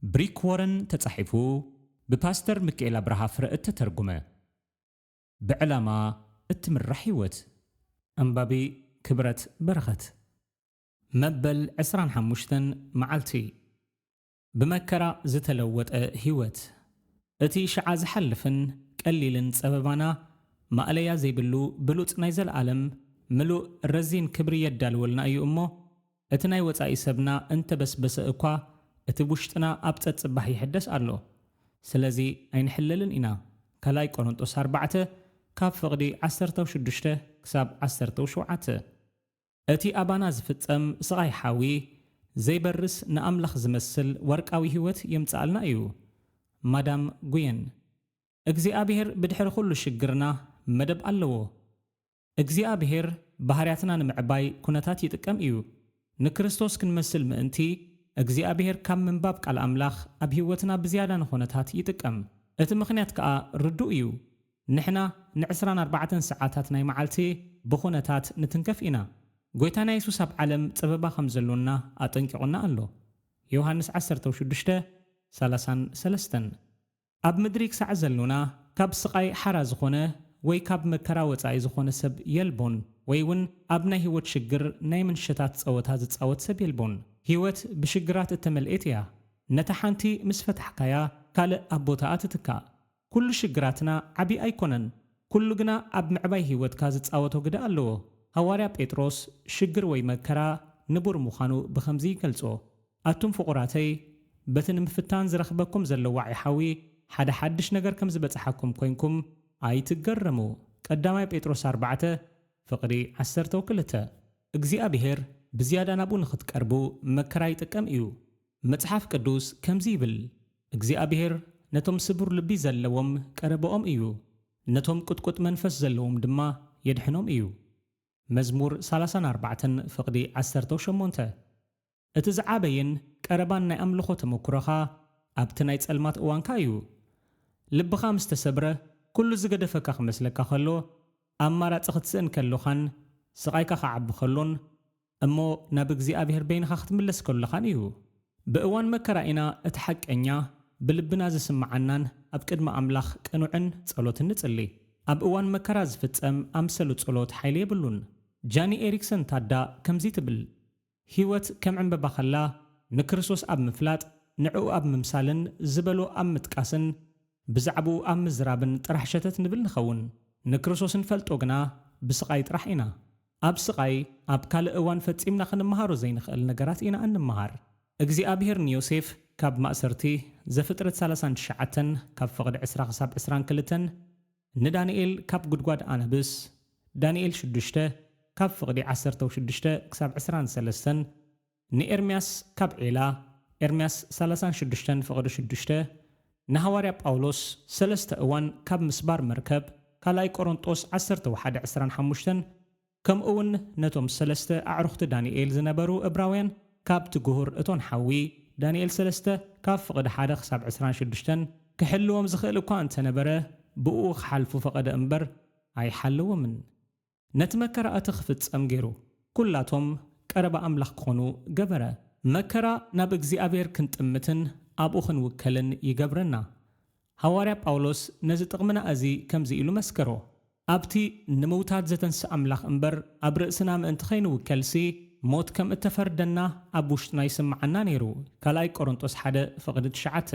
ብሪክ ዎረን ተጻሒፉ፣ ብፓስተር ሚካኤል ኣብርሃ ፍረ እተተርጉመ። ብዕላማ እትምራሕ ህይወት። ኣንባቢ ክብረት በረኸት። መበል ዕስራን ሓሙሽተን መዓልቲ። ብመከራ ዝተለወጠ ህይወት። እቲ ሽዓ ዝሓልፍን ቀሊልን ጸበባና ማእለያ ዘይብሉ ብሉጽ ናይ ዘለኣለም ምሉእ ረዚን ክብሪ የዳልወልና እዩ እሞ፣ እቲ ናይ ወጻኢ ሰብና እንተበስበሰ እኳ፣ እቲ ውሽጥና ኣብ ጸጽባሕ ይሕደስ ኣሎ። ስለዚ ኣይንሕለልን ኢና። ካልኣይ ቆሮንጦስ ኣርባዕተ ካብ ፍቕዲ ዓሰርተ ሽዱሽተ ክሳብ ዓሰርተ ሸውዓተ። እቲ ኣባና ዝፍጸም ስቓይ ሓዊ ዘይበርስ ንኣምላኽ ዝመስል ወርቃዊ ህይወት የምጽኣልና እዩ። ማዳም ጉየን። እግዚኣብሔር ብድሕሪ ኩሉ ሽግርና መደብ ኣለዎ። እግዚኣብሔር ባህርያትና ንምዕባይ ኩነታት ይጥቀም እዩ። ንክርስቶስ ክንመስል ምእንቲ እግዚኣብሔር ካብ ምንባብ ቃል ኣምላኽ ኣብ ህይወትና ብዝያዳ ንኹነታት ይጥቀም። እቲ ምኽንያት ከኣ ርዱእ እዩ። ንሕና ንዕስራን ኣርባዕተን ሰዓታት ናይ መዓልቲ ብኹነታት ንትንከፍ ኢና። ጎይታና የሱስ ኣብ ዓለም ጸበባ ከም ዘሎና ኣጠንቂቑና ኣሎ። ዮሃንስ ዓሰርተ ሽዱሽተ ሰላሳን ሰለስተን። ኣብ ምድሪ ክሳዕ ዘሎና፣ ካብ ስቓይ ሓራ ዝኾነ ወይ ካብ መከራ ወጻኢ ዝኾነ ሰብ የልቦን፣ ወይ እውን ኣብ ናይ ህይወት ሽግር ናይ ምንሸታት ጸወታ ዝጻወት ሰብ የልቦን። ህይወት ብሽግራት እተመልኤት እያ። ነታ ሓንቲ ምስ ፈታሕካያ፣ ካልእ ኣብ ቦታኣ ትትካእ። ኩሉ ሽግራትና ዓቢ ኣይኮነን፣ ኩሉ ግና ኣብ ምዕባይ ህይወትካ ዝጻወቶ ግደ ኣለዎ። ሃዋርያ ጴጥሮስ ሽግር ወይ መከራ ንቡር ምዃኑ ብኸምዚ ይገልጾ፣ ኣቱም ፍቑራተይ፣ በቲ ንምፍታን ዝረኽበኩም ዘሎ ዋዒ ሓዊ ሓደ ሓድሽ ነገር ከም ዝበጽሓኩም ኮይንኩም ኣይትገረሙ። ቀዳማይ ጴጥሮስ ኣርባዕተ ፍቕዲ ዓሰርተ ክልተ። እግዚኣብሔር ብዝያዳ ናብኡ ንኽትቀርቡ መከራ ይጥቀም እዩ። መጽሓፍ ቅዱስ ከምዚ ይብል፣ እግዚኣብሔር ነቶም ስቡር ልቢ ዘለዎም ቀረባኦም እዩ፣ ነቶም ቁጥቁጥ መንፈስ ዘለዎም ድማ የድሕኖም እዩ። መዝሙር ሰላሳን ኣርባዕተን ፍቕዲ ዓሰርተ ሸሞንተ። እቲ ዝዓበየን ቀረባን ናይ ኣምልኾ ተመክሮኻ ኣብቲ ናይ ጸልማት እዋንካ እዩ። ልብኻ ምስ ተሰብረ፣ ኩሉ ዝገደፈካ ክመስለካ ከሎ፣ ኣማራጺ ክትስእን ከሎኻን ስቓይካ ክዓቢ ከሎን፣ እሞ ናብ እግዚኣብሔር በይንኻ ክትምለስ ከሎኻን እዩ። ብእዋን መከራ ኢና እቲ ሓቀኛ፣ ብልብና ዝስምዓናን ኣብ ቅድሚ ኣምላኽ ቅኑዕን ጸሎትን ንጽሊ። ኣብ እዋን መከራ ዝፍጸም ኣምሰሉ ጸሎት ሓይሊ የብሉን። ጃኒ ኤሪክሰን ታዳ ከምዚ ትብል፣ ህይወት ከም ዕምበባ ከላ፣ ንክርስቶስ ኣብ ምፍላጥ፣ ንዕኡ ኣብ ምምሳልን ዝበሎ ኣብ ምጥቃስን፣ ብዛዕባኡ ኣብ ምዝራብን ጥራሕ ሸተት ንብል ንኸውን። ንክርስቶስ ንፈልጦ ግና ብስቓይ ጥራሕ ኢና። ኣብ ስቓይ፣ ኣብ ካልእ እዋን ፈጺምና ክንመሃሮ ዘይንኽእል ነገራት ኢና እንመሃር። እግዚኣብሔር ንዮሴፍ ካብ ማእሰርቲ፣ ዘፍጥረት ሰላሳን ትሽዓተን ካብ ፍቕዲ ዕስራ ክሳብ ዕስራን ክልተን፣ ንዳንኤል ካብ ጉድጓድ ኣናብስ፣ ዳንኤል ሽዱሽተ ካብ ፍቕዲ ዓሰርተ ሽዱሽተ ክሳብ ዕስራን ሰለስተን፣ ንኤርምያስ ካብ ዔላ፣ ኤርምያስ ሰላሳን ሽዱሽተን ፍቕዲ ሽዱሽተ፣ ንሃዋርያ ጳውሎስ ሰለስተ እዋን ካብ ምስባር መርከብ፣ ካልኣይ ቆሮንጦስ ዓሰርተ ሓደ ዕስራን ሓሙሽተን፣ ከምኡ እውን ነቶም ሰለስተ ኣዕሩኽቲ ዳንኤል ዝነበሩ እብራውያን ካብቲ ግሁር እቶን ሓዊ፣ ዳንኤል ሰለስተ ካብ ፍቕዲ ሓደ ክሳብ ዕስራን ሽዱሽተን፣ ክሕልዎም ዝኽእል እኳ እንተነበረ፣ ብእኡ ክሓልፉ ፈቐደ እምበር ኣይሓለዎምን። ነቲ መከራ እቲ ክፍጸም ገይሩ፣ ኩላቶም ቀረባ ኣምላኽ ክኾኑ ገበረ። መከራ ናብ እግዚኣብሔር ክንጥምትን ኣብኡ ክንውከልን ይገብረና። ሃዋርያ ጳውሎስ ነዚ ጥቕምና እዚ ከምዚ ኢሉ መስከሮ፣ ኣብቲ ንምውታት ዘተንስእ ኣምላኽ እምበር፣ ኣብ ርእስና ምእንቲ ኸይንውከልሲ፣ ሞት ከም እተፈርደና ኣብ ውሽጥና ይስምዓና ነይሩ። ካልኣይ ቆሮንጦስ ሓደ ፍቕዲ ትሽዓተ።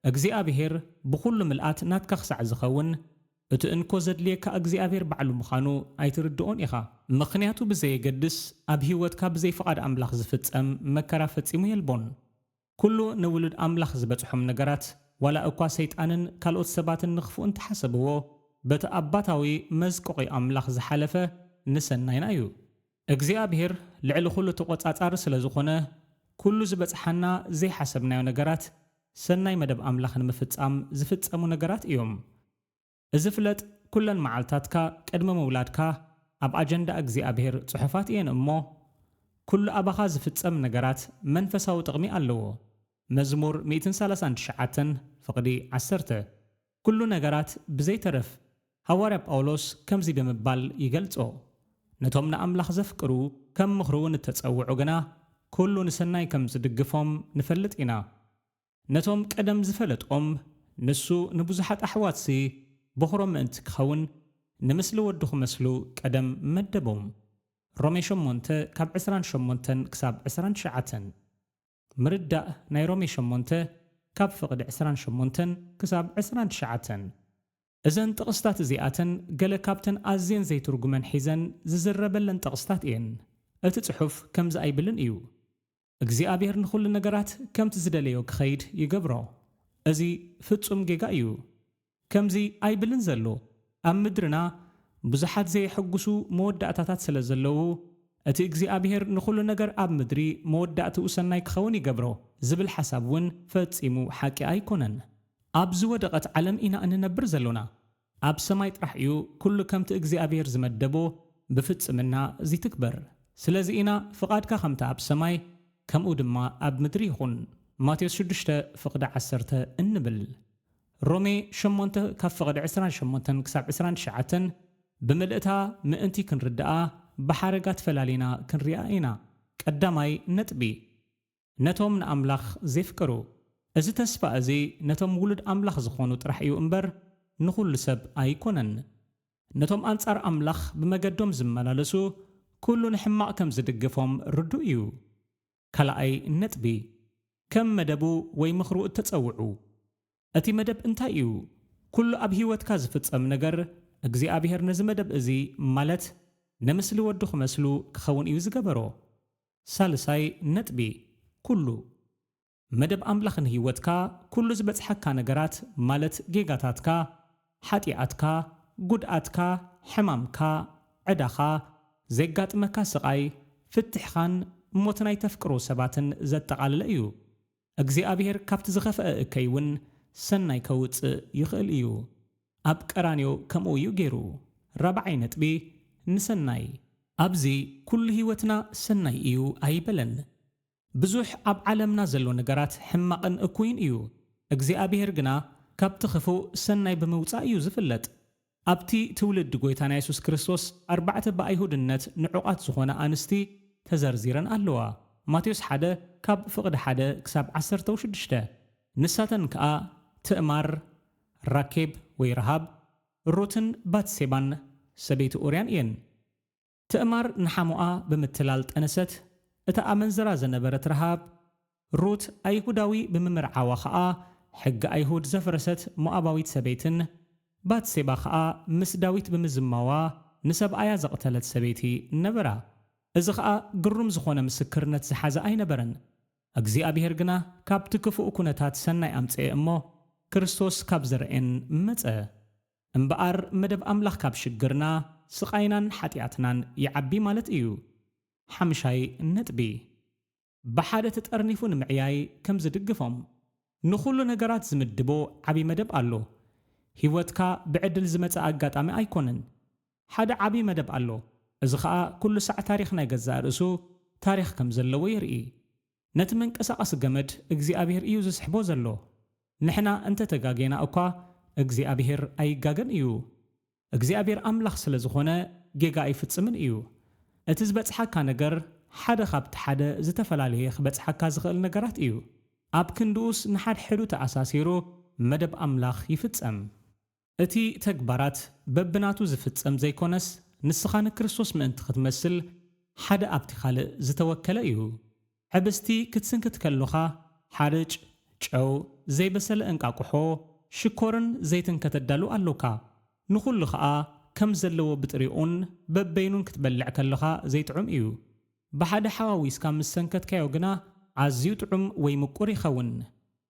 እግዚኣብሔር ብኹሉ ምልኣት ናትካ ክሳዕ ዝኸውን፣ እቲ እንኮ ዘድልየካ እግዚኣብሔር ባዕሉ ምዃኑ ኣይትርድኦን ኢኻ። ምኽንያቱ ብዘየገድስ፣ ኣብ ህይወትካ ብዘይ ፍቓድ ኣምላኽ ዝፍጸም መከራ ፈጺሙ የልቦን። ኩሉ ንውሉድ ኣምላኽ ዝበጽሖም ነገራት፣ ዋላ እኳ ሰይጣንን ካልኦት ሰባትን ንኽፉእ እንተሓሰብዎ፣ በቲ ኣባታዊ መዝቆቒ ኣምላኽ ዝሓለፈ ንሰናይና እዩ። እግዚኣብሔር ልዕሊ ኩሉ ተቖጻጻሪ ስለ ዝኾነ፣ ኩሉ ዝበጽሓና ዘይሓሰብናዮ ነገራት ሰናይ መደብ ኣምላኽ ንምፍጻም ዝፍጸሙ ነገራት እዮም። እዚ ፍለጥ፣ ኩለን መዓልታትካ ቅድሚ ምውላድካ ኣብ ኣጀንዳ እግዚኣብሔር ጽሑፋት እየን እሞ፣ ኩሉ ኣባኻ ዝፍጸም ነገራት መንፈሳዊ ጥቕሚ ኣለዎ። መዝሙር ሚእትን ሰላሳን ትሽዓተን ፍቕዲ ዓሰርተ። ኩሉ ነገራት ብዘይተረፍ ሃዋርያ ጳውሎስ ከምዚ ብምባል ይገልጾ፣ ነቶም ንኣምላኽ ዘፍቅሩ ከም ምኽሩ እውን እተጸውዑ ግና ኩሉ ንሰናይ ከም ዝድግፎም ንፈልጥ ኢና። ነቶም ቀደም ዝፈለጦም፣ ንሱ ንብዙሓት ኣሕዋትሲ በኹሮም ምእንቲ ክኸውን፣ ንምስሊ ወዱ ክመስሉ ቀደም መደቦም። ሮሜ ሸሞንተ ካብ ዕስራን ሸሞንተን ክሳብ ዕስራን ትሽዓተን። ምርዳእ ናይ ሮሜ ሸሞንተ ካብ ፍቕዲ ዕስራን ሸሞንተን ክሳብ ዕስራን ትሽዓተን። እዘን ጥቕስታት እዚኣተን ገለ ካብተን ኣዝየን ዘይትርጉመን ሒዘን ዝዝረበለን ጥቕስታት እየን። እቲ ጽሑፍ ከምዚ ኣይብልን እዩ። እግዚኣብሔር ንኹሉ ነገራት ከምቲ ዝደለዮ ክኸይድ ይገብሮ። እዚ ፍጹም ጌጋ እዩ። ከምዚ ኣይብልን ዘሎ። ኣብ ምድርና ብዙሓት ዘየሐጉሱ መወዳእታታት ስለ ዘለዉ፣ እቲ እግዚኣብሔር ንኹሉ ነገር ኣብ ምድሪ መወዳእትኡ ሰናይ ክኸውን ይገብሮ ዝብል ሓሳብ እውን ፈጺሙ ሓቂ ኣይኮነን። ኣብ ዝወደቐት ዓለም ኢና እንነብር ዘሎና። ኣብ ሰማይ ጥራሕ እዩ ኩሉ ከምቲ እግዚኣብሔር ዝመደቦ ብፍጽምና ዝትግበር። ስለዚ ኢና ፍቓድካ ከምቲ ኣብ ሰማይ ከምኡ ድማ ኣብ ምድሪ ይኹን። ማቴዎስ ሽዱሽተ ፍቕዲ ዓሰርተ እንብል። ሮሜ ሸሞንተ ካብ ፍቕዲ ዕስራን ሸሞንተን ክሳብ ዕስራን ትሽዓተን ብምልእታ ምእንቲ ክንርድኣ ብሓረጋት ፈላሊና ክንሪኣ ኢና። ቀዳማይ ነጥቢ፣ ነቶም ንኣምላኽ ዜፍቅሩ። እዚ ተስፋ እዚ ነቶም ውሉድ ኣምላኽ ዝኾኑ ጥራሕ እዩ እምበር፣ ንኹሉ ሰብ ኣይኮነን። ነቶም ኣንጻር ኣምላኽ ብመገዶም ዝመላለሱ፣ ኩሉ ንሕማቕ ከም ዝድግፎም ርዱእ እዩ። ካልኣይ ነጥቢ፣ ከም መደቡ ወይ ምኽሩ እተጸውዑ። እቲ መደብ እንታይ እዩ? ኩሉ ኣብ ህይወትካ ዝፍጸም ነገር፣ እግዚኣብሔር ነዚ መደብ እዚ፣ ማለት ንምስሊ ወዱ ክመስሉ፣ ክኸውን እዩ ዝገበሮ። ሳልሳይ ነጥቢ፣ ኩሉ። መደብ ኣምላኽ ንህይወትካ፣ ኩሉ ዝበጽሓካ ነገራት፣ ማለት ጌጋታትካ፣ ሓጢኣትካ፣ ጉድኣትካ፣ ሕማምካ፣ ዕዳኻ፣ ዜጋጥመካ ስቓይ፣ ፍትሕኻን ሞት ናይ ተፍቅሮ ሰባትን ዘጠቓለለ እዩ። እግዚኣብሔር ካብቲ ዝኸፍአ እከይ እውን ሰናይ ከውጽእ ይኽእል እዩ። ኣብ ቀራንዮ ከምኡ እዩ ገይሩ። ራብዓይ ነጥቢ፣ ንሰናይ። ኣብዚ ኩሉ ህይወትና ሰናይ እዩ ኣይበለን። ብዙሕ ኣብ ዓለምና ዘሎ ነገራት ሕማቕን እኩይን እዩ። እግዚኣብሔር ግና ካብቲ ክፉእ ሰናይ ብምውጻእ እዩ ዝፍለጥ። ኣብቲ ትውልዲ ጐይታና የሱስ ክርስቶስ ኣርባዕተ ብኣይሁድነት ንዑቓት ዝኾና ኣንስቲ ተዘርዚረን ኣለዋ። ማቴዎስ ሓደ ካብ ፍቕዲ ሓደ ክሳብ ዓሰርተ ሽዱሽተ። ንሳተን ከኣ ትእማር፣ ራኬብ ወይ ረሃብ፣ ሩትን ባትሴባን ሰበይቲ ኡርያን እየን። ትእማር ንሓሞኣ ብምትላል ጠነሰት፣ እታ ኣመንዝራ ዝነበረት ረሃብ፣ ሩት ኣይሁዳዊ ብምምርዓዋ ኸኣ ሕጊ ኣይሁድ ዘፍረሰት ሞኣባዊት ሰበይትን፣ ባትሴባ ኸኣ ምስ ዳዊት ብምዝማዋ ንሰብኣያ ዘቕተለት ሰበይቲ ነበራ። እዚ ኸኣ ግሩም ዝኾነ ምስክርነት ዝሓዘ ኣይነበረን። እግዚኣብሔር ግና ካብቲ ክፉእ ኩነታት ሰናይ ኣምጽኤ እሞ፣ ክርስቶስ ካብ ዘርእየን መጸ። እምበኣር መደብ ኣምላኽ ካብ ሽግርና፣ ስቓይናን ሓጢኣትናን ይዓቢ ማለት እዩ። ሓምሻይ ነጥቢ፣ ብሓደ ተጠርኒፉ ንምዕያይ ከም ዝድግፎም። ንኹሉ ነገራት ዝምድቦ ዓቢ መደብ ኣሎ። ህይወትካ ብዕድል ዝመጸ ኣጋጣሚ ኣይኮነን። ሓደ ዓቢ መደብ ኣሎ። እዚ ኸኣ ኩሉ ሳዕ ታሪኽ ናይ ገዛእ ርእሱ ታሪኽ ከም ዘለዎ የርኢ። ነቲ መንቀሳቐሲ ገመድ እግዚኣብሔር እዩ ዝስሕቦ ዘሎ። ንሕና እንተ ተጋጌና እኳ እግዚኣብሔር ኣይጋገን እዩ። እግዚኣብሔር ኣምላኽ ስለ ዝኾነ ጌጋ ኣይፍጽምን እዩ። እቲ ዝበጽሓካ ነገር ሓደ ካብቲ ሓደ ዝተፈላለየ ክበጽሓካ ዝኽእል ነገራት እዩ። ኣብ ክንድኡስ ንሓድሕዱ ተኣሳሲሩ መደብ ኣምላኽ ይፍጸም። እቲ ተግባራት በብናቱ ዝፍጸም ዘይኮነስ፣ ንስኻ ንክርስቶስ ምእንቲ ክትመስል ሓደ ኣብቲ ካልእ ዝተወከለ እዩ። ሕብስቲ ክትስንክት ከሎኻ፣ ሓርጭ፣ ጨው፣ ዘይበሰለ እንቃቁሖ፣ ሽኮርን ዘይትን ከተዳሉ ኣሎካ። ንኹሉ ኸኣ ከም ዘለዎ ብጥሪኡን በበይኑን ክትበልዕ ከለኻ ዘይጥዑም እዩ። ብሓደ ሓዋዊስካ ምስ ሰንከትካዮ ግና ኣዝዩ ጥዑም ወይ ምቁር ይኸውን።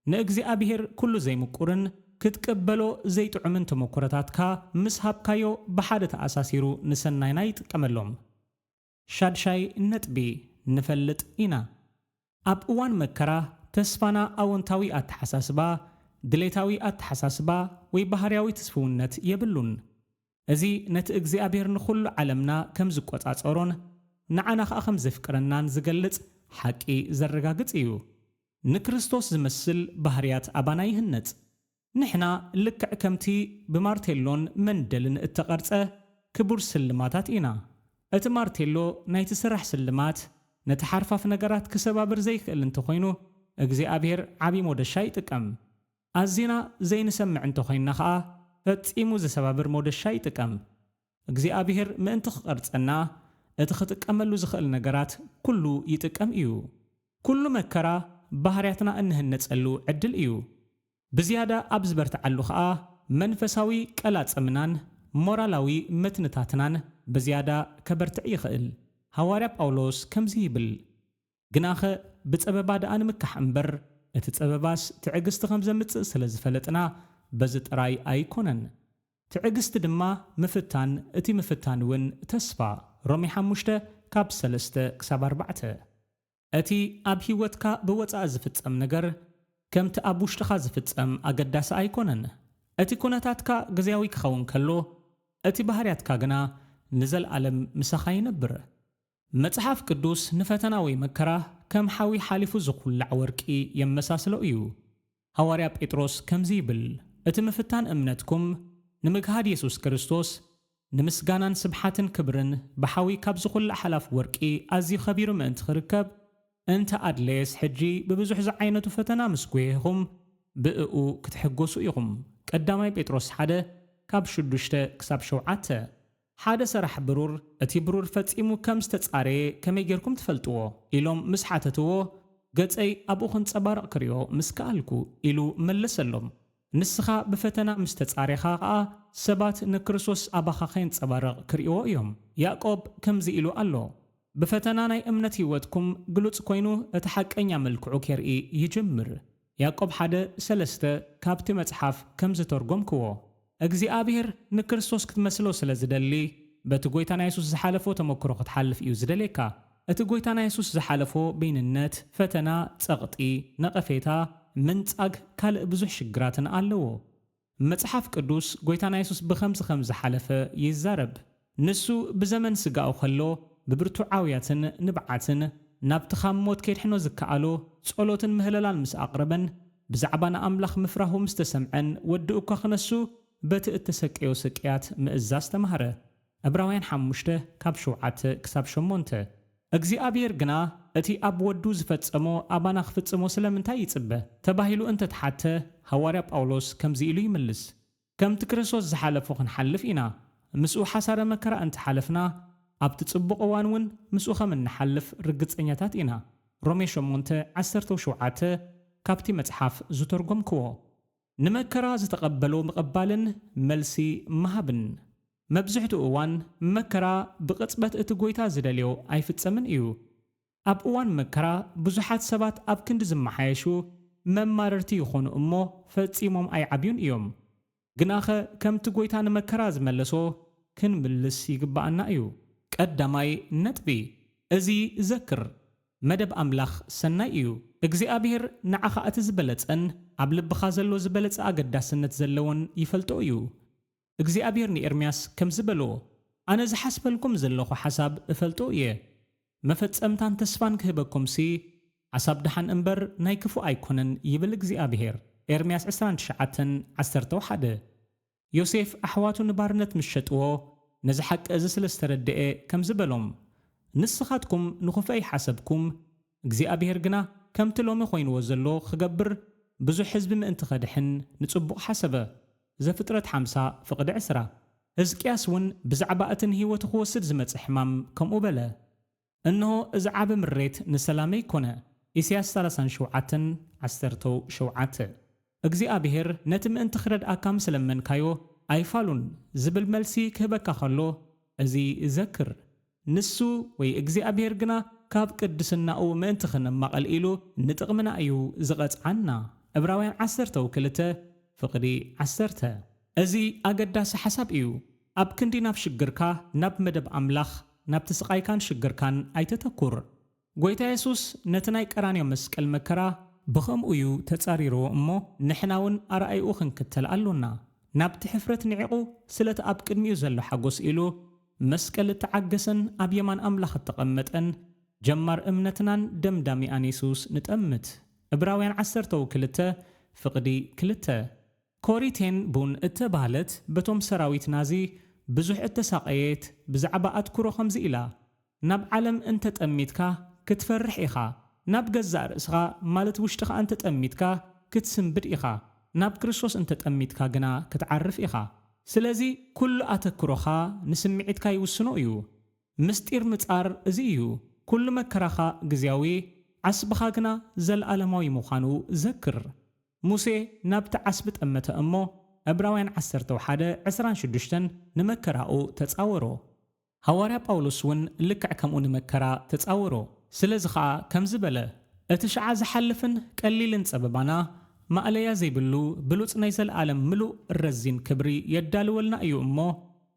ንእግዚኣብሔር ኩሉ ዘይምቁርን ክትቅበሎ ዘይጥዑምን ተመኩሮታትካ ምስ ሃብካዮ ብሓደ ተኣሳሲሩ ንሰናይና ይጥቀመሎም። ሻድሻይ ነጥቢ፣ ንፈልጥ ኢና። ኣብ እዋን መከራ ተስፋና ኣወንታዊ ኣተሓሳስባ፣ ድሌታዊ ኣተሓሳስባ ወይ ባህርያዊ ትስፍውነት የብሉን። እዚ ነቲ እግዚኣብሔር ንኹሉ ዓለምና ከም ዝቆጻጸሮን ንዓና ኸኣ ከም ዘፍቅረናን ዝገልጽ ሓቂ ዘረጋግጽ እዩ። ንክርስቶስ ዝመስል ባህርያት ኣባና ይህነጽ። ንሕና ልክዕ ከምቲ ብማርቴሎን መንደልን እተቐርጸ ክቡር ስልማታት ኢና። እቲ ማርቴሎ ናይቲ ስራሕ ስልማት ነቲ ሓርፋፍ ነገራት ክሰባብር ዘይክእል እንተኾይኑ፣ እግዚኣብሔር ዓቢ ሞደሻ ይጥቀም። ኣዚና ዘይንሰምዕ እንተኾይንና ኸኣ፣ ፈጺሙ ዝሰባብር ሞደሻ ይጥቀም። እግዚኣብሔር ምእንቲ ክቐርጸና፣ እቲ ክጥቀመሉ ዝኽእል ነገራት ኩሉ ይጥቀም እዩ። ኩሉ መከራ ባህርያትና እንህነጸሉ ዕድል እዩ። ብዝያዳ ኣብ ዝበርትዓሉ ኸኣ፣ መንፈሳዊ ቀላጽምናን ሞራላዊ መትንታትናን ብዝያዳ ከበርትዕ ይኽእል። ሃዋርያ ጳውሎስ ከምዚ ይብል፣ "ግናኸ ብጸበባ ደኣ ንምካሕ እምበር፣ እቲ ጸበባስ ትዕግስቲ ከም ዘምጽእ ስለ ዝፈለጥና፣ በዚ ጥራይ ኣይኮነን። ትዕግስቲ ድማ ምፍታን፣ እቲ ምፍታን እውን ተስፋ።" ሮሜ ሓሙሽተ ካብ ሰለስተ ክሳብ ኣርባዕተ። እቲ ኣብ ህይወትካ ብወጻኢ ዝፍጸም ነገር፣ ከምቲ ኣብ ውሽጥኻ ዝፍጸም ኣገዳሲ ኣይኮነን። እቲ ኩነታትካ ግዜያዊ ክኸውን ከሎ፣ እቲ ባህርያትካ ግና ንዘለኣለም ምሳኻ ይነብር። መጽሓፍ ቅዱስ ንፈተና ወይ መከራ ከም ሓዊ ሓሊፉ ዝኹላዕ ወርቂ የመሳስሎ እዩ። ሃዋርያ ጴጥሮስ ከምዚ ይብል፣ "እቲ ምፍታን እምነትኩም ንምግሃድ የሱስ ክርስቶስ፣ ንምስጋናን ስብሓትን ክብርን ብሓዊ ካብ ዝኹላዕ ሓላፍ ወርቂ ኣዝዩ ኸቢሩ ምእንቲ ክርከብ፣ እንተ ኣድለየስ ሕጂ ብብዙሕ ዝዓይነቱ ፈተና ምስ ጐየኹም፣ ብእኡ ክትሕጎሱ ኢኹም።" ቀዳማይ ጴጥሮስ ሓደ ካብ ሽዱሽተ ክሳብ ሸውዓተ። ሓደ ሰራሕ ብሩር፣ እቲ ብሩር ፈጺሙ ከም ዝተጻረየ ከመይ ጌርኩም ትፈልጥዎ? ኢሎም ምስ ሓተትዎ፣ "ገጸይ ኣብኡ ክንጸባረቕ ክርእዮ ምስ ከኣልኩ" ኢሉ መለሰሎም። ንስኻ ብፈተና ምስ ተጻሬኻ ኸኣ፣ ሰባት ንክርስቶስ ኣባኻ ከየንጸባረቕ ክርእይዎ እዮም። ያዕቆብ ከምዚ ኢሉ ኣሎ፣ "ብፈተና ናይ እምነት ህይወትኩም ግሉጽ ኮይኑ፣ እቲ ሓቀኛ መልክዑ ኬርኢ ይጅምር።" ያዕቆብ ሓደ ሰለስተ ካብቲ መጽሓፍ ከም ዝተርጎምክዎ። እግዚኣብሔር ንክርስቶስ ክትመስሎ ስለ ዝደሊ፣ በቲ ጐይታና የሱስ ዝሓለፎ ተመክሮ ክትሓልፍ እዩ ዝደልየካ። እቲ ጐይታና የሱስ ዝሓለፎ በይንነት፣ ፈተና፣ ጸቕጢ፣ ነቐፌታ፣ ምንጻግ፣ ካልእ ብዙሕ ሽግራትን ኣለዎ። መጽሓፍ ቅዱስ ጐይታና የሱስ ብኸምዚ ከም ዝሓለፈ ይዛረብ። ንሱ ብዘመን ስጋኡ ከሎ፣ ብብርቱዓውያትን ንብዓትን ናብቲ ካብ ሞት ኬድሕኖ ዝከኣሎ ጸሎትን ምህለላን ምስ ኣቕረበን፣ ብዛዕባ ንኣምላኽ ምፍራሁ ምስ ተሰምዐን፣ ወዲ እኳ ክነሱ በቲ እተሰቀዮ ስቅያት ምእዛዝ ተማህረ። ዕብራውያን ሓሙሽተ ካብ ሸውዓተ ክሳብ ሸሞንተ። እግዚኣብሔር ግና እቲ ኣብ ወዱ ዝፈጸሞ ኣባና ክፍጽሞ ስለምንታይ ይጽበ? ተባሂሉ እንተ ተሓተ፣ ሃዋርያ ጳውሎስ ከምዚ ኢሉ ይምልስ፣ "ከምቲ ክርስቶስ ዝሓለፎ ክንሓልፍ ኢና። ምስኡ ሓሳረ መከራ እንተ ሓለፍና፣ ኣብቲ ጽቡቕ እዋን እውን ምስኡ ከም እንሓልፍ ርግጸኛታት ኢና።" ሮሜ ሸሞንተ ዓሰርተ ሸውዓተ ካብቲ መጽሓፍ ዝተርጎምክዎ። ንመከራ ዝተቐበሎ ምቕባልን መልሲ ምሃብን። መብዝሕትኡ እዋን መከራ ብቕጽበት እቲ ጐይታ ዝደልዮ ኣይፍጸምን እዩ። ኣብ እዋን መከራ ብዙሓት ሰባት ኣብ ክንዲ ዝመሓየሹ መማረርቲ ይኾኑ እሞ ፈጺሞም ኣይዓብዩን እዮም። ግናኸ ከምቲ ጐይታ ንመከራ ዝመለሶ ክንምልስ ይግብኣና እዩ። ቀዳማይ ነጥቢ፣ እዚ ዘክር፣ መደብ ኣምላኽ ሰናይ እዩ። እግዚኣብሔር ንዓኻ እቲ ዝበለጸን ኣብ ልብኻ ዘሎ ዝበለጸ ኣገዳስነት ዘለዎን ይፈልጦ እዩ። እግዚኣብሔር ንኤርምያስ ከምዚ በልዎ፣ "ኣነ ዝሓስበልኩም ዘለኹ ሓሳብ እፈልጦ እየ፣ መፈጸምታን ተስፋን ክህበኩምሲ፣ ሓሳብ ደሓን እምበር ናይ ክፉእ ኣይኮነን" ይብል እግዚኣብሔር። ኤርምያስ ዕስራን ትሽዓተን ዓሰርተ ሓደ። ዮሴፍ ኣሕዋቱ ንባርነት ምስ ሸጥዎ፣ ነዚ ሓቂ እዚ ስለ ዝተረድኤ ከምዚ በሎም፣ "ንስኻትኩም ንኽፉእ ኣይሓሰብኩም፣ እግዚኣብሔር ግና ከምቲ ሎሚ ኾይንዎ ዘሎ ክገብር፣ ብዙሕ ህዝቢ ምእንቲ ኸድሕን ንጽቡቕ ሓሰበ።" ዘፍጥረት ሓምሳ ፍቕዲ ዕስራ። ህዝቅያስ እውን ብዛዕባ እቲ ንህይወቱ ክወስድ ዝመጸ ሕማም ከምኡ በለ፣ "እንሆ፣ እዚ ዓቢ ምሬት ንሰላመይ ኮነ።" ኢሳያስ ሰላሳን ሸውዓተን ዓሰርተ ሸውዓተ። እግዚኣብሔር ነቲ ምእንቲ ክረድኣካ ምስ ለመንካዮ ኣይፋሉን ዝብል መልሲ ክህበካ ከሎ፣ እዚ ዘክር። ንሱ ወይ እግዚኣብሔር ግና ካብ ቅድስናኡ ምእንቲ ክንማቐል ኢሉ ንጥቕምና እዩ ዝቐጽዓና። ዕብራውያን ዓሰርተ ክልተ ፍቕዲ ዓሰርተ። እዚ ኣገዳሲ ሓሳብ እዩ። ኣብ ክንዲ ናብ ሽግርካ፣ ናብ መደብ ኣምላኽ፣ ናብቲ ስቓይካን ሽግርካን ኣይተተኩር። ጐይታ የሱስ ነቲ ናይ ቀራንዮ መስቀል መከራ ብኸምኡ እዩ ተጻሪርዎ እሞ፣ ንሕና እውን ኣርኣይኡ ክንክተል ኣሎና። ናብቲ ሕፍረት ንዒቑ፣ ስለቲ ኣብ ቅድሚኡ ዘሎ ሓጎስ ኢሉ፣ መስቀል እተዓገሰን ኣብ የማን ኣምላኽ እተቐመጠን፣ ጀማር እምነትናን ደምዳሚኣን የሱስ ንጠምት። ዕብራውያን ዓሰርተ ክልተ ፍቕዲ ክልተ። ኮሪ ቴን ቡን እተባህለት በቶም ሰራዊት ናዚ ብዙሕ እተሳቐየት ብዛዕባ ኣትኩሮ ከምዚ ኢላ፣ "ናብ ዓለም እንተ ጠሚትካ ክትፈርሕ ኢኻ፣ ናብ ገዛእ ርእስኻ፣ ማለት ውሽጥኻ እንተጠሚትካ ክትስንብድ ኢኻ፣ ናብ ክርስቶስ እንተጠሚትካ ግና ክትዓርፍ ኢኻ። ስለዚ ኩሉ ኣተክሮኻ ንስምዒትካ ይውስኖ እዩ። ምስጢር ምጻር እዚ እዩ። ኩሉ መከራኻ ግዜያዊ፣ ዓስብኻ ግና ዘለኣለማዊ ምዃኑ ዘክር። ሙሴ ናብቲ ዓስቢ ጠመተ እሞ፣ ዕብራውያን ዓሰርተ ሓደ ዕስራን ሽዱሽተን ንመከራኡ ተጻወሮ። ሃዋርያ ጳውሎስ እውን ልክዕ ከምኡ ንመከራ ተጻወሮ። ስለዚ ኸኣ ከምዚ በለ፣ እቲ ሽዓ ዝሓልፍን ቀሊልን ጸበባና፣ ማእለያ ዘይብሉ ብሉጽ ናይ ዘለኣለም ምሉእ ረዚን ክብሪ የዳልወልና እዩ እሞ፣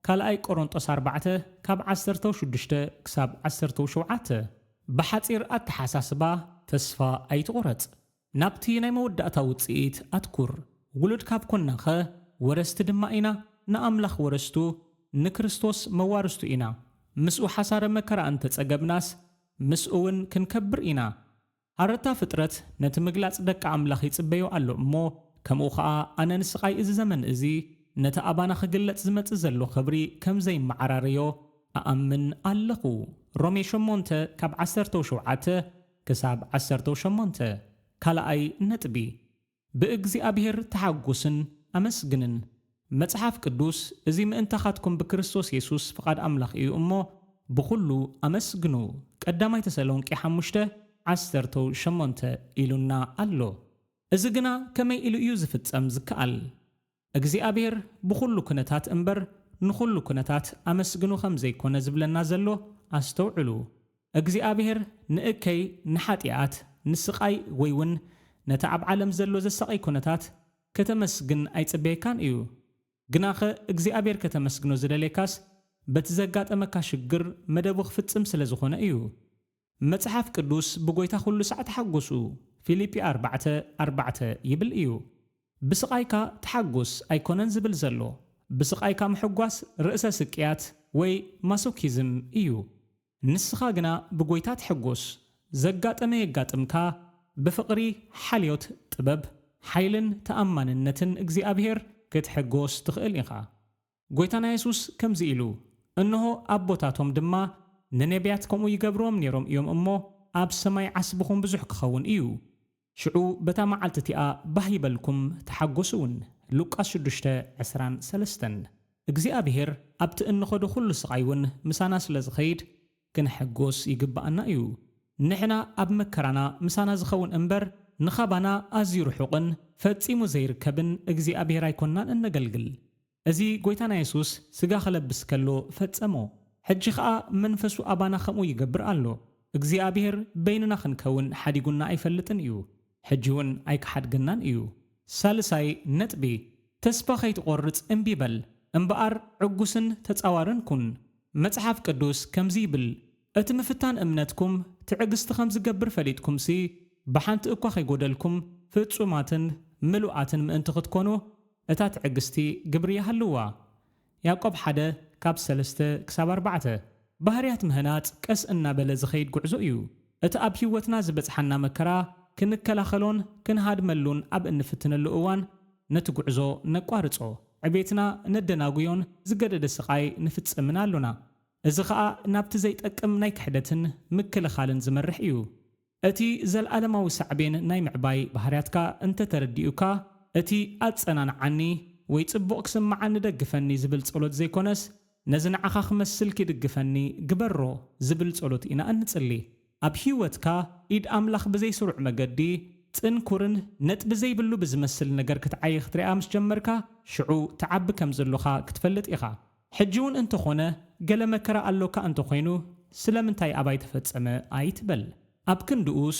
ካልኣይ ቆሮንጦስ ኣርባዕተ ካብ ዓሰርተ ሽዱሽተ ክሳብ ዓሰርተ ሸውዓተ። ብሓጺር ኣተሓሳስባ፣ ተስፋ ኣይትቑረጽ። ናብቲ ናይ መወዳእታ ውጽኢት ኣትኩር። ውሉድ ካብ ኮናኸ፣ ወረስቲ ድማ ኢና፣ ንኣምላኽ ወረስቱ፣ ንክርስቶስ መዋርስቱ ኢና። ምስኡ ሓሳረ መከራ እንተጸገብናስ፣ ምስኡ እውን ክንከብር ኢና። ኣረታ ፍጥረት ነቲ ምግላጽ ደቂ ኣምላኽ ይጽበዮ ኣሎ እሞ፣ ከምኡ ኸኣ ኣነ ንስቓይ እዚ ዘመን እዚ፣ ነቲ ኣባና ክግለጽ ዝመጽእ ዘሎ ክብሪ ከም ዘይመዓራረዮ እኣምን ኣለኹ። ሮሜ ሸሞንተ ካብ ዓሰርተ ሸውዓተ ክሳብ ዓሰርተ ሸሞንተ። ካልኣይ ነጥቢ፣ ብእግዚኣብሔር ተሓጎስን ኣመስግንን። መጽሓፍ ቅዱስ፣ "እዚ ምእንታኻትኩም ብክርስቶስ የሱስ ፍቓድ ኣምላኽ እዩ እሞ፣ ብኹሉ ኣመስግኑ።" ቀዳማይ ተሰሎንቄ ሓሙሽተ ዓሰርተ ሸሞንተ ኢሉና ኣሎ። እዚ ግና ከመይ ኢሉ እዩ ዝፍጸም ዝከኣል? እግዚኣብሔር ብኹሉ ኩነታት እምበር፣ ንኹሉ ኩነታት ኣመስግኑ ከም ዘይኮነ ዝብለና ዘሎ ኣስተውዕሉ። እግዚኣብሔር ንእከይ፣ ንሓጢኣት፣ ንስቓይ ወይ እውን ነቲ ኣብ ዓለም ዘሎ ዘሳቒ ኩነታት ከተመስግን ኣይጽበየካን እዩ። ግናኸ እግዚኣብሔር ከተመስግኖ ዝደልየካስ በቲ ዘጋጠመካ ሽግር መደቡ ክፍጽም ስለ ዝኾነ እዩ። መጽሓፍ ቅዱስ ብጎይታ ኩሉ ሳዕ ተሓጎሱ፣ ፊልጲ ኣርባዕተ ኣርባዕተ ይብል እዩ። ብስቓይካ ተሓጎስ ኣይኮነን ዝብል ዘሎ። ብስቓይካ ምሕጓስ ርእሰ ስቅያት ወይ ማሶኪዝም እዩ። ንስኻ ግና ብጎይታ ተሐጎስ። ዘጋጠመ የጋጥምካ፣ ብፍቕሪ፣ ሓልዮት፣ ጥበብ፣ ሓይልን ተኣማንነትን እግዚኣብሔር ክትሕጎስ ትኽእል ኢኻ። ጎይታና የሱስ ከምዚ ኢሉ፣ "እንሆ ኣቦታቶም ድማ ንነቢያት ከምኡ ይገብርዎም ነይሮም እዮም እሞ፣ ኣብ ሰማይ ዓስብኹም ብዙሕ ክኸውን እዩ። ሽዑ በታ መዓልቲ እቲኣ ባህ ይበልኩም፣ ተሓጎሱ እውን።" ሉቃስ ሽዱሽተ ዕስራን ሰለስተን። እግዚኣብሔር ኣብቲ እንኸዶ ኩሉ ስቓይ እውን ምሳና ስለ ዝኸይድ፣ ክንሕጎስ ይግብኣና እዩ። ንሕና ኣብ መከራና ምሳና ዝኸውን እምበር፣ ንኻባና ኣዝዩ ርሑቕን ፈጺሙ ዘይርከብን እግዚኣብሔር ኣይኮንናን እነገልግል። እዚ ጎይታና የሱስ ስጋ ክለብስ ከሎ ፈጸሞ። ሕጂ ኸኣ መንፈሱ ኣባና ከምኡ ይገብር ኣሎ። እግዚኣብሔር በይንና ክንከውን ሓዲጉና ኣይፈልጥን እዩ። ሕጂ እውን ኣይክሓድገናን እዩ። ሳልሳይ ነጥቢ፣ ተስፋ ከይትቖርጽ እምቢ በል፣ እምበኣር ዕጉስን ተጻዋርን ኩን። መጽሓፍ ቅዱስ ከምዚ ይብል፣ "እቲ ምፍታን እምነትኩም ትዕግስቲ ከም ዝገብር ፈሊጥኩምሲ፣ ብሓንቲ እኳ ከይጎደልኩም ፍጹማትን ምሉኣትን ምእንቲ ክትኮኑ፣ እታ ትዕግስቲ ግብሪ ይሃልዋ።" ያዕቆብ ሓደ ካብ ሰለስተ ክሳብ ኣርባዕተ። ባህርያት ምህናጽ ቀስ እናበለ ዝኸይድ ጉዕዞ እዩ። እቲ ኣብ ህይወትና ዝበጽሓና መከራ ክንከላኸሎን ክንሃድመሉን ኣብ እንፍትነሉ እዋን፣ ነቲ ጉዕዞ ነቋርጾ። ዕቤትና ነደናጉዮን ዝገደደ ስቓይ ንፍጽምን ኣሎና። እዚ ኸኣ ናብቲ ዘይጠቅም ናይ ክሕደትን ምክልኻልን ዝመርሕ እዩ። እቲ ዘልኣለማዊ ሳዕቤን ናይ ምዕባይ ባህርያትካ እንተ ተረዲኡካ፣ እቲ "ኣጸናንዓኒ" ወይ "ጽቡቕ ክስምዓኒ ደግፈኒ" ዝብል ጸሎት ዘይኮነስ፣ "ነዚ ንዓኻ ክመስል ኪድግፈኒ ግበሮ" ዝብል ጸሎት ኢና እንጽሊ። ኣብ ህይወትካ ኢድ ኣምላኽ ብዘይ ስሩዕ መገዲ፣ ጽንኩርን ነጥቢ ዘይብሉ ብዝመስል ነገር ክትዓዪ ክትሪኣ ምስ ጀመርካ፣ ሽዑ ትዓቢ ከም ዘሎኻ ክትፈልጥ ኢኻ። ሕጂ እውን እንተኾነ፣ ገለ መከራ ኣሎካ እንተኾይኑ፣ "ስለምንታይ ኣባይ ተፈጸመ?" ኣይትበል። ኣብ ክንድኡስ፣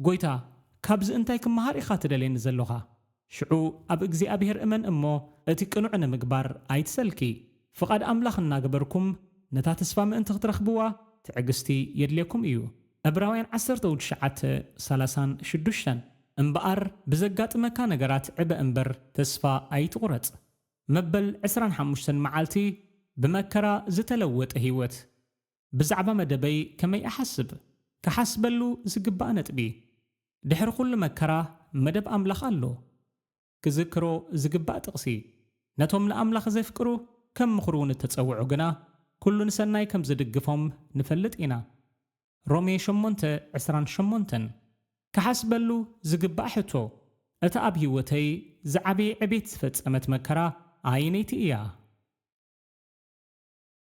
"ጎይታ፣ ካብዚ እንታይ ክመሃር ኢኻ ትደልየኒ ዘሎኻ?" ሽዑ ኣብ እግዚኣብሔር እመን እሞ፣ እቲ ቅኑዕ ንምግባር ኣይትሰልኪ። ፍቓድ ኣምላኽ እናገበርኩም፣ ነታ ተስፋ ምእንቲ ክትረኽብዋ፣ ትዕግስቲ የድልየኩም እዩ። ዕብራውያን ዓሰርተ ትሽዓተ፣ ሰላሳን ሽዱሽተን። እምበኣር፣ ብዘጋጥመካ ነገራት ዕበ እምበር፣ ተስፋ ኣይትቑረጽ። መበል ዕስራን ሓሙሽተን መዓልቲ ብመከራ ዝተለወጠ ህይወት። ብዛዕባ መደበይ ከመይ እሓስብ? ክሓስበሉ ዝግባእ ነጥቢ። ድሕሪ ኩሉ መከራ መደብ ኣምላኽ ኣሎ። ክዝክሮ ዝግባእ ጥቕሲ። ነቶም ንኣምላኽ ዘፍቅሩ ከም ምኽሩ ንተጸውዑ ግና፣ ኩሉ ንሰናይ ከም ዝድግፎም ንፈልጥ ኢና። ሮሜ ሸሞንተ ዕስራን ሸሞንተን። ክሓስበሉ ዝግባእ ሕቶ፣ እታ ኣብ ህይወተይ ዝዓበየ ዕቤት ዝፈጸመት መከራ ኣየነይቲ እያ?